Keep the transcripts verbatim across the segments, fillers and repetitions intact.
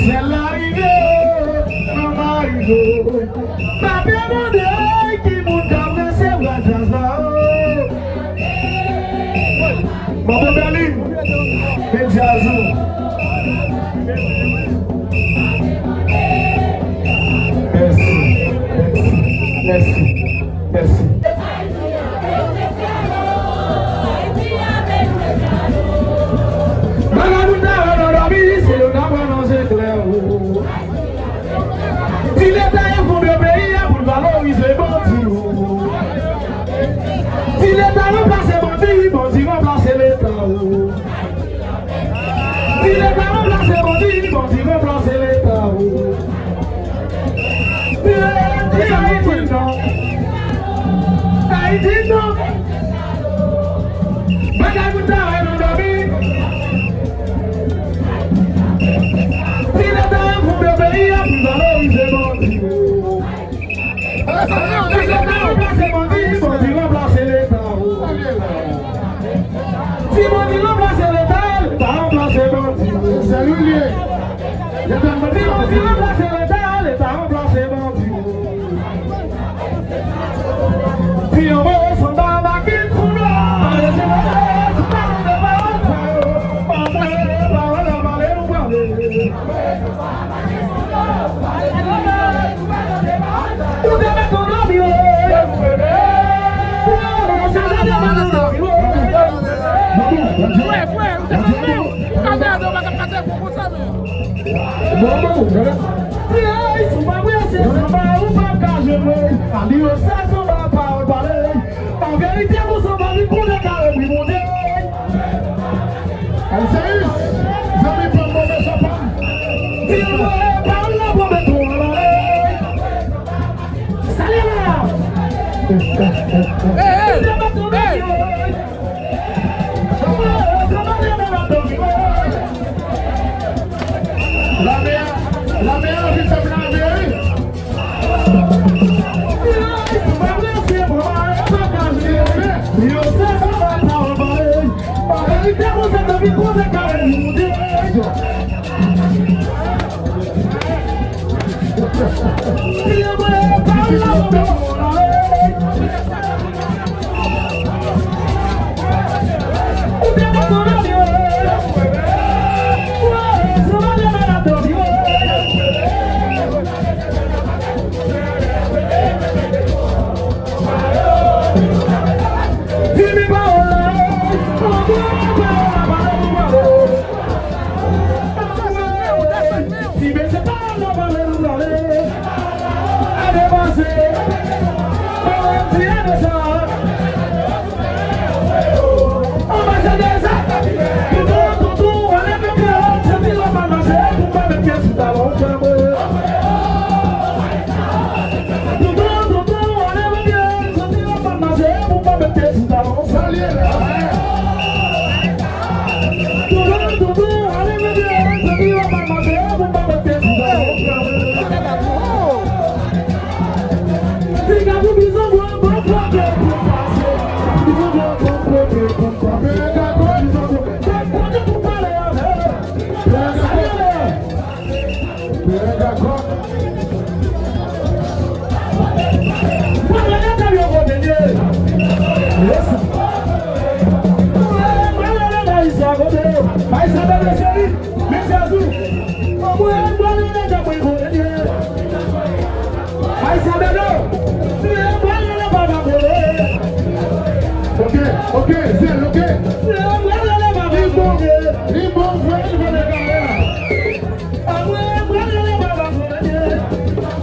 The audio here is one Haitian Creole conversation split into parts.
Sèl la rive, manman rive. Pa te mande ki moun k ap resevwa djaz la, oh. Manman Berlin, men djaz ou. Mèsi, mèsi, mèsi, mèsi. Bagay moun ta wè nan dòmi, se yo n ap wè nan zeklè, oh. Di Leta enfòme peyi a pou l valorize bandi, oh. Di Leta ranplase bandi, bandi ranplase Leta, oh. Di Leta ranplase bandi, bandi ranplase Leta, oh. Di, di Ayiti non. Ayiti non. Bagay moun ta wè nan dòmi. Di Leta enfòme peyi a pou l valorize bandi, oh. Di Leta ranplase bandi, bandi ranplase Leta, oh. Si bandi ranplase Leta, Leta ranplase bandi. Se li l ye. Si bandi ranplase Leta, Leta ranplase bandi. Si yo voye samba makit sou nou, pale sou pale, sou pale, sou pale, sou pale, pale, pale, pale, nou pale. Ou te mèt nan dòmi, wi. Ou te mèt nan dòmi, wi. Frè, frè, ou te mèt nan dòmi. Ou ka gade, ou pa ka pase pou konsa, men. Frè, si w pa prese, sanba, ou p ap ka jwenn mwen. Adios, sa sanba, pawòl pale. An verite, pou sanba, li konnen kare pri Bondye. Alseyis, zanmi pa m, move sa pa m. Di l voye pawòl la pou beton an ale. Salye la. Hey, hey, hey. Lame a, lame a anvi fè m lave, wi. Ok, ok, zèl, ok. Li bon, li bon, frè, li bon, li bon.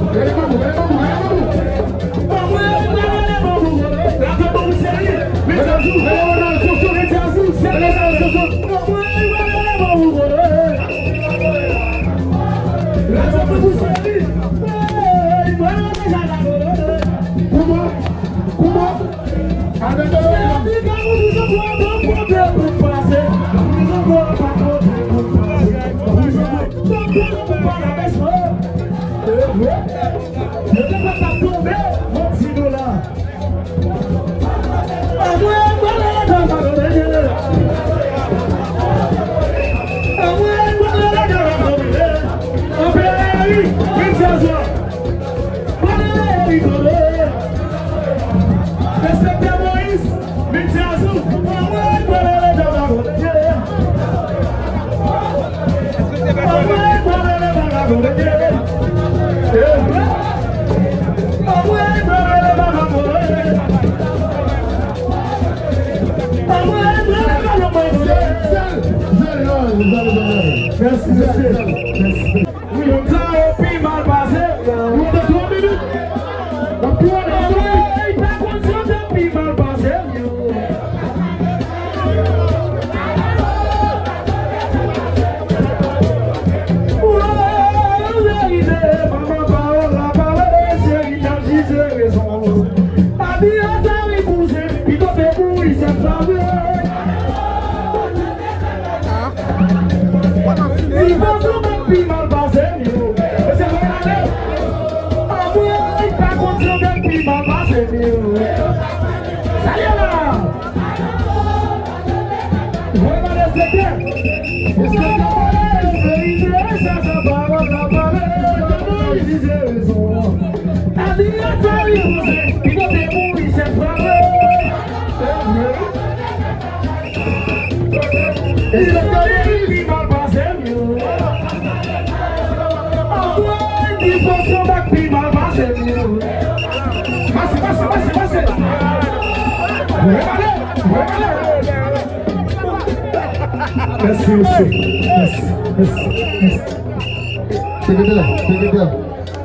Gade bambou, gade bambou, gade bambou. Kouman? Kouman? Mèsi, mesye. Mèsi. Wi, moun sa yo pi mal pase. Nou te twa minit. N ap tounen, n ap tounen. Ey, pa konn si yo te pi mal pase. Verite, manman pawòl la pale, cheri, n ap jije rezon. Abi a sa wi bouzen, pito te mouri sèt fwa vre. Li pa sanble pi mal pase m yo. Mesye, mwen ale. Anmwey, pa konn si yo te pi mal pase m yo. Salye la. Mwen mande enspektè. Enspektè, sa sa pawòl la pale. Enspektè Moyiz. Abi a sa wi bouzen, pito te mouri sèt fwa vre. Li sanble pi mal pase m yo. Anmwey, li sanble pi mal pase m yo. Pase, pase, pase, pase. Repale, repale. Mèsi, mesye. Mèsi, mèsi, mèsi. Sekretè, sekretè.